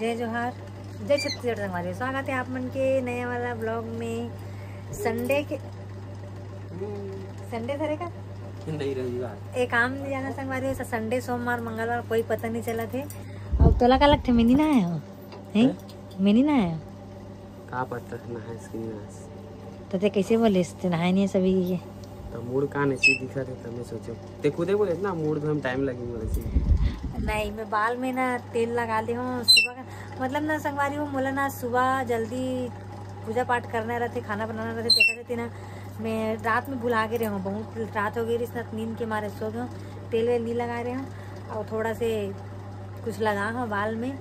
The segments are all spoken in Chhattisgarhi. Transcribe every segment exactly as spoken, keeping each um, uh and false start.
जय जोहार, जय छत्तीसगढ़ संगवारी, स्वागत है आप मन के नया वाला ब्लॉग में। संडे के, संडे धरे का? नहीं, रविवार। एक काम नहीं जाना संगवारी हो, संडे, सोमवार, मंगलवार कोई पता नहीं चला थे। अब तोला का लगथे, मैं नहीं नहाया हूँ, हैं? हैं? मैं नहीं नहाया। का पता नहाए कि नहीं नहाए। तो ते कैसे बोले, ते नहाए नहीं है सभी के? तो मूड का नहीं दिखा थे, तब मैं सोचे, ते खुदे बोले ना, मूड में हम टाइम लगी बोले थे। नहीं, मैं बाल में ना तेल लगा दे हूँ सुबह का, मतलब ना संगवारी हो, मोला ना सुबह जल्दी पूजा पाठ करना रहते, खाना बनाना रहते, देखा रहती ना, मैं रात में भुला के रहे हूँ, बहुत रात हो गई रही, नींद के मारे सो गए हूँ, तेल वेल नहीं लगा रहे हूँ, और थोड़ा से कुछ लगा हूँ बाल में,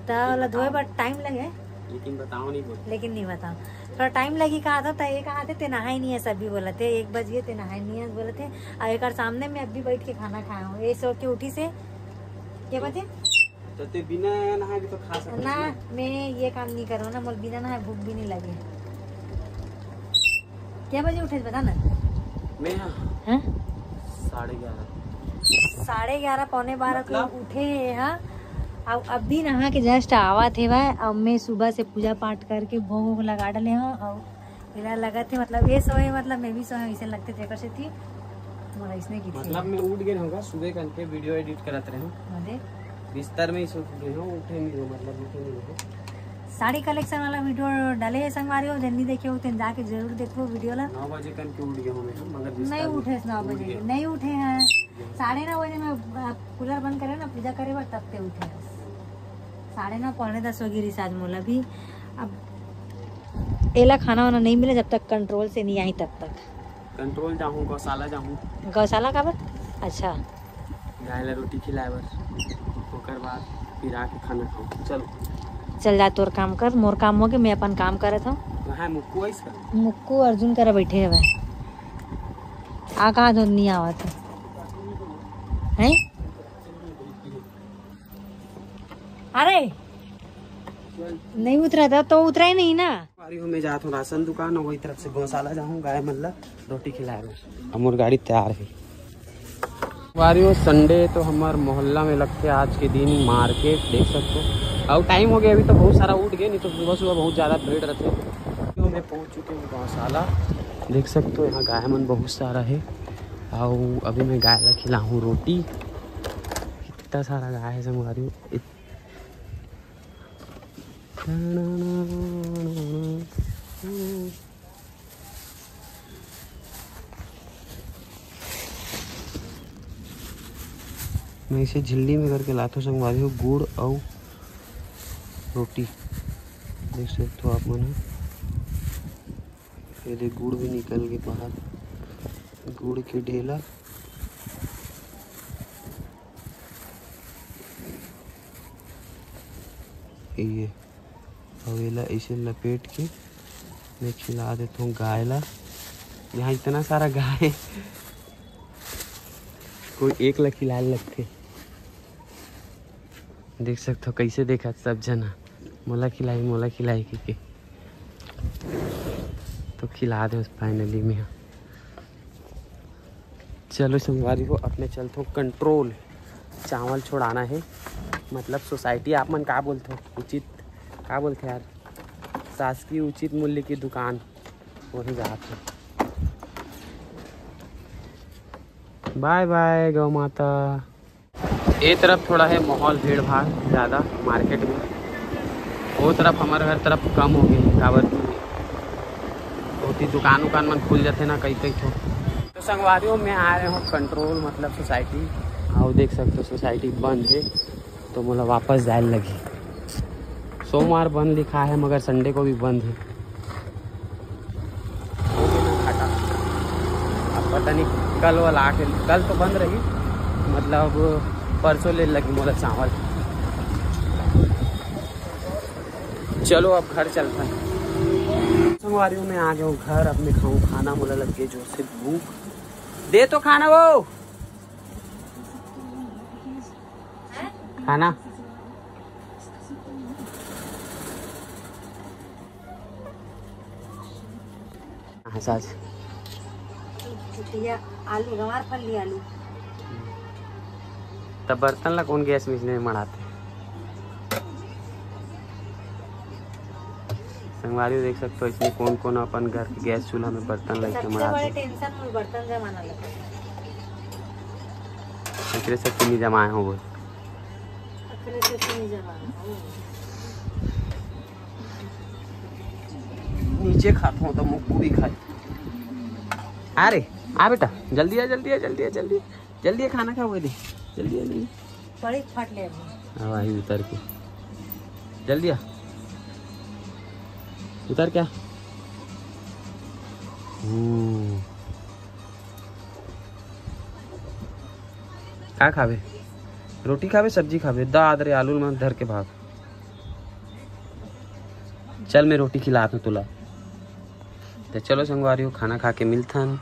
तो ओला धोए बर टाइम लगे। लेकिन बताओ नहीं बोल। लेकिन नहीं बताओ, थोड़ा टाइम लगी कहा था, तो ये कहा थे, "ते नहाए नहीं है," सभी बोला थे, "एक बज गए, ते नहाए नहीं है," बोला थे। और एक सामने में अभी बैठ के खाना खाया हूँ, ये सो के उठी से, क्या बात है? तो ते बिना नहाए भी तो खा सकते ना, हैं। मैं ये काम नहीं करूँ ना, मोर बिना नहाए भूख भी नहीं लगे। क्या बजे उठे बता ना? मैं हाँ? साढ़े ग्यारह। साढ़े ग्यारह, पौने बारह को मतलब? उठे हैं, हाँ। अब अभी नहा के जस्ट आवा थे भाई। अब मैं सुबह से पूजा पाठ करके भोग वोग लगा डले हूँ। और इला लगा थे, मतलब ये सोए, मतलब मैं भी सोए, इसे लगते थे कर से थी। मोला इसने की थी। मतलब मैं उठ गए होगा, सुबह करके वीडियो एडिट करत रहे हूँ। हाँ, देख। बिस्तर में ही सो गए हो, उठे नहीं हो, मतलब उठे नहीं हो। साड़ी कलेक्शन वाला वीडियो डाले है संगवारी हो, जल्दी देखे हो, तेन जाके जरूर देखो वीडियो ला। नौ बजे कन के उठ गए हो मैं, मगर बिस्तर नहीं में उठे, नौ उठ बजे गए। नहीं उठे हैं। साढ़े नौ बजे में आप कूलर बंद करे ना, पूजा करे बर, तब ते उठे हैं। साढ़े नौ, पौने दस हो गई रिचार्ज मोला भी। अब एला खाना वाना नहीं मिले जब तक कंट्रोल से नहीं आई तब तक। कंट्रोल जाहूँ, गौशाला जाहूँ। गौशाला काबर? अच्छा। गाय ला रोटी खिलाए बर, ओकर बाद फिर आके खाना खाऊँ। चलो। चल जा, तोर काम कर, मोर काम हो गए, मैं अपन काम करत हूँ। कहाँ है मुक्कू, आइस का? मुक्कू अर्जुन करा बैठे हवे। आ कहाँ धुन नहीं आवत है? हैं? अरे, नहीं उतरा था तो उतरा ही नहीं ना। संगवारी हो, मैं जात हूँ राशन दुकान और वही तरफ से गौशाला जाहूँ, गाय मन ला रोटी खिलाए बर। हमर गाड़ी तैयार है। संगवारी हो, संडे तो हमार मोहल्ला में लगते आज के दिन मार्केट, देख सकते हो। और टाइम हो गया, अभी तो बहुत सारा उठ गए, नहीं तो सुबह सुबह बहुत ज़्यादा भीड़ रहते। तो मैं पहुँच चुके हूँ गौशाला, देख सकते हो यहाँ गाय मन बहुत सारा है। और अभी मैं गाय ला खिलाहूँ रोटी। इतना सारा गाय है संगवारी हो, इत- मैं इसे झिल्ली में करके लाथों संगवारी हो, गुड़ अउ रोटी। देख सकते हो आप मन ह, ये देख गुड़ भी निकल के बाहर, गुड़ के ढेला। ये अब एला ऐसे लपेट के मैं खिला देता हूँ गाय ला। यहाँ इतना सारा गाय है, कोई एक ला खिलाए लगथे। देख सकते हो कैसे देखा सब जना, "मोला खिलाई, मोला खिलाई," के, के। तो खिला दे फाइनली में। चलो संगवारी हो, अब मैं चलता हूँ कंट्रोल, चावल छोड़ाना है, मतलब सोसाइटी आप मन का बोलते हो, उचित का बोलते यार, शासकीय उचित मूल्य की दुकान, वहीं जात है। बाय बाय गौ माता। ए तरफ थोड़ा है माहौल भीड़ भाड़ ज़्यादा मार्केट में, वो तरफ हमारे घर तरफ कम हो गई, काबर की होती दुकान उकान मन खुल जाते ना कई कई ठो। तो संगवारी हो, मैं आ रहे हूँ कंट्रोल मतलब सोसाइटी, और देख सकते हो सोसाइटी बंद है, तो मोला वापस जाए लगी। सोमवार बंद लिखा है मगर संडे को भी बंद है। अब पता नहीं कल वाला आके, कल तो बंद रही, मतलब परसों ले लगी मोला चावल। चलो अब घर चलता है। संगवारी हो, मैं आ गया हूँ घर, अब मैं खाऊँ खाना, मोला लग गई जोर से भूख। दे तो खाना वो। खाना। हाँ, सास। ये आलू, गंवार फली आलू। तब बर्तन ला कौन गैस में इसने मढ़ाते? संगवारी हो, देख सकते हो इसमें कौन कौन अपन घर के गैस चूल्हा में बर्तन लेके सबसे बड़े टेंशन में बर्तन जमाना लगता है। एकरे से चीनी जमाए हो बोल। एकरे से चीनी जमाए हो। नीचे खात हो तो मुक्कू भी खाए। अरे आ बेटा, जल्दी आ, जल्दी आ, जल्दी आ, जल्दी आ, जल्दी आ, खाना खा, वो दे, जल्दी आ, जल्दी। बड़ी फट ले अभी। हाँ भाई, उतर के जल्दी आ, उतर क्या। हम्म। का खाबे? रोटी खाबे, सब्जी खाबे? दा आदरे आलू मन धर के भाग। चल, मैं रोटी खिलात हूँ तुला। तो चलो संगवारी हो, खाना खा के मिलथन।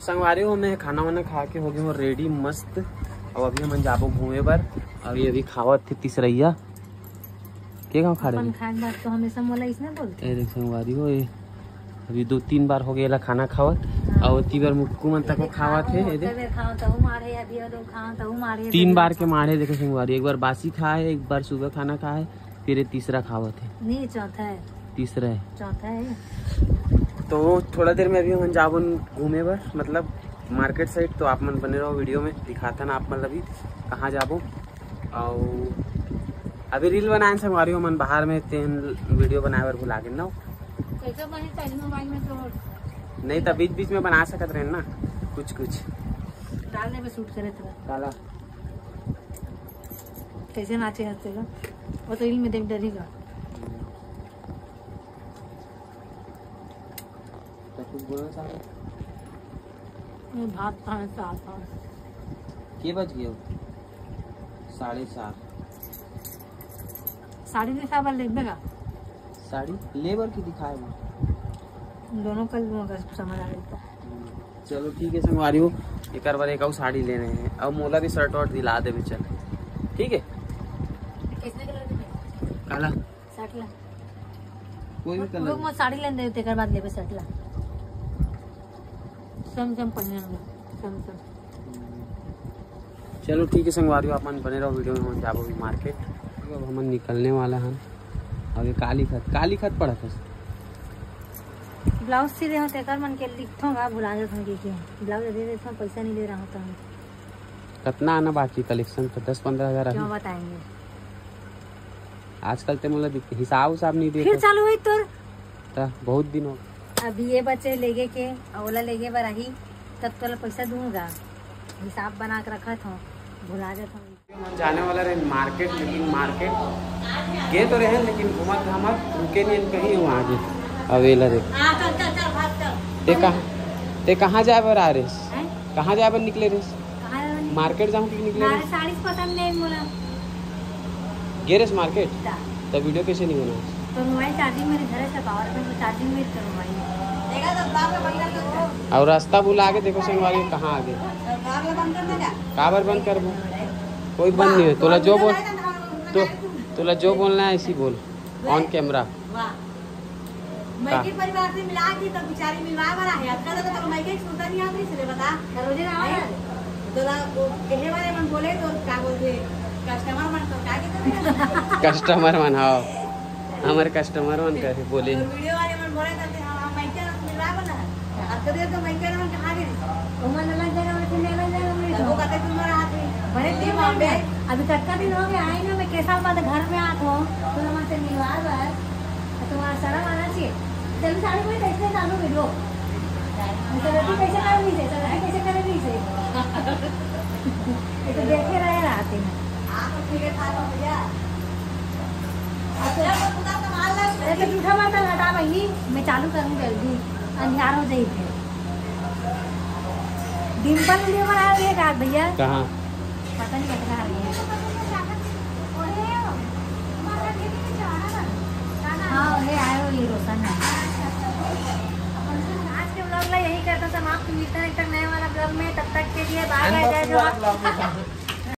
संगवारी हो, मैं खाना वाना खा के हो गए हूँ रेडी मस्त। अब अभी हमन जाबो घूमे बर। अभी अभी खावत थे तीसरैया। के गाँव खा रहे अपन हैं? खाए बात तो हमेशा मोला इसने बोलते। ए देख संगवारी हो, ये अभी दो तीन बार हो गया खाना खावत। हाँ। और तीन बार मुक्कू मन तको खावत है, ये देख। खाओ तहु मारे, अभी और खाओ तहु मारे, तीन बार के मारे। देखो संगवारी, एक बार बासी खाए, एक बार सुबह खाना खाए, फिर ये तीसरा खावत है। नहीं, चौथा है। तीसरा है। चौथा है। तो थोड़ा देर में अभी हम जाबो घूमे बर, मतलब मार्केट साइड। तो आप मन बने रहो वीडियो में, दिखाता ना आप मन अभी कहाँ जाबो। और अभी रील बनाए संगवारी हो मन बाहर में, तेन वीडियो बनाए बर भुला गेन ना। कैसे बनी तेरी मोबाइल में तो? नहीं तो बीच बीच में बना सकत रहे ना कुछ कुछ। डालने में शूट करे थे। काला? कैसे नाचे हंसते का? वो तो रील में देख डरेगा। तो कुछ बोलना चाह रहे? मैं भात खाने से आता हूँ। के बज गए हो? साढ़े चार। साड़ी नहीं साबर लेबे का? साड़ी लेबर की दिखाए वो। दोनों कल दोनों का समझ आ गया। चलो ठीक है संगवारी हो, एक बार एक और साड़ी लेने हैं। अब मोला भी शर्ट वर्ट दिला देवे चल, ठीक है? किसने कलर में? काला। शर्ट ला। कोई भी कलर। रुक, मैं साड़ी लेने देते, तेकर बाद लेबे शर्ट ला। सम सम पहने हम लोग, सम सम। चलो ठीक है संगवारी हो, आप मन बने रहो वीडियो में, हम जाबो अभी मार्केट। अब हमन निकलने वाला हन। अभी काली खत, काली खत पड़त हस। ब्लाउज सी दे हो तेकर मन के लिखथों गा, भुला जात हूँ कि के ब्लाउज दे देथों, पैसा नहीं ले रहा हूँ तो हम। कितना आना बाकी कलेक्शन तो दस पन्द्रह हजार क्यों अभी बताएंगे? आजकल ते मोला दिख-, हिसाब उसाब नहीं फिर देता। चालू हुई तोर। त बहुत दिन हो। अब ये बचे लेगे के, ओला लेगे बर आही, तब तोला पैसा दूंगा। हिसाब बना के रखत हूँ, भुला जात हूँ। जाने वाला रहे मार्केट, लेकिन मार्केट गे तो रहे, लेकिन घूमत घामत रुके नहीं कहीं, वहाँ आगे। अब एला देख। हाँ, चल, चल, चल, भाग, चल। ते कहाँ, ते कहाँ जाए बर आ रहे? हैं? कहाँ जाए बर निकले रहे? कहाँ जाए बर निकले? मार्केट जाऊँ कि निकले रहे? साड़ी पसंद नहीं मोला। गे रहे मार्केट? जा। तो वीडियो कैसे नहीं बना? तो मोबाइल चार्जिंग में नहीं धरे से, पावर बैंक में चार्जिंग में तो मोबाइल। और रास्ता भुला के देखो संगवारी कहाँ आ गए। काबर बंद करबो? कोई बंद नहीं है। तोला जो बोल, तो, तोला जो बोलना है ऐसी बोल, ऑन कैमरा। वाह। मैके परिवार से मिला के तो बेचारी मिलवा वाला है। आजकल तो तोर मैके सुनता नहीं आती, इसलिए बता। रोजे ना आवे। तोला वो कहे वाले मन बोले तो का बोलते, कस्टमर मन तो का कहते हैं? कस्टमर मन, हाँ, हमारे कस्टमर मन कहे बोले। और वीडियो वाले मन बोले करते, हम, हम मैके मिलवा वाला है। अब करिए तो मैके मन कहाँ गए? वो मन अलग जगह में, तुम अलग जगह में तो। वो कहते तुम रहा थे। बड़े दिन हो गए। अभी कतका दिन हो गया, आई ना, मैं कैसा बात घर में आत हूँ, तो मन से मिलवा बर। तुम्हारा शर्म आना चाहिए। चल, साड़ी कोई देखते चालू वीडियो। ऐसा रोटी कैसे कर रही है? ऐसा रोटी कैसे कर रही है? ये तो देखे रहे रात में। आप ठीक है, खा लो भैया। अरे तो जूठा बर्तन हटा बहिनी, मैं चालू करूँ जल्दी, अंधार हो जाई फिर। डिम्पल वीडियो बना रही है का भैया? कहाँ? पता नहीं कितना आ रही है। हाँ, ले आए हो ये रोशन है। आज के vlog ला यही करता समाप्त, मिलते हैं एक नए वाला vlog में, तब तक के लिए bye bye, जय जोहार।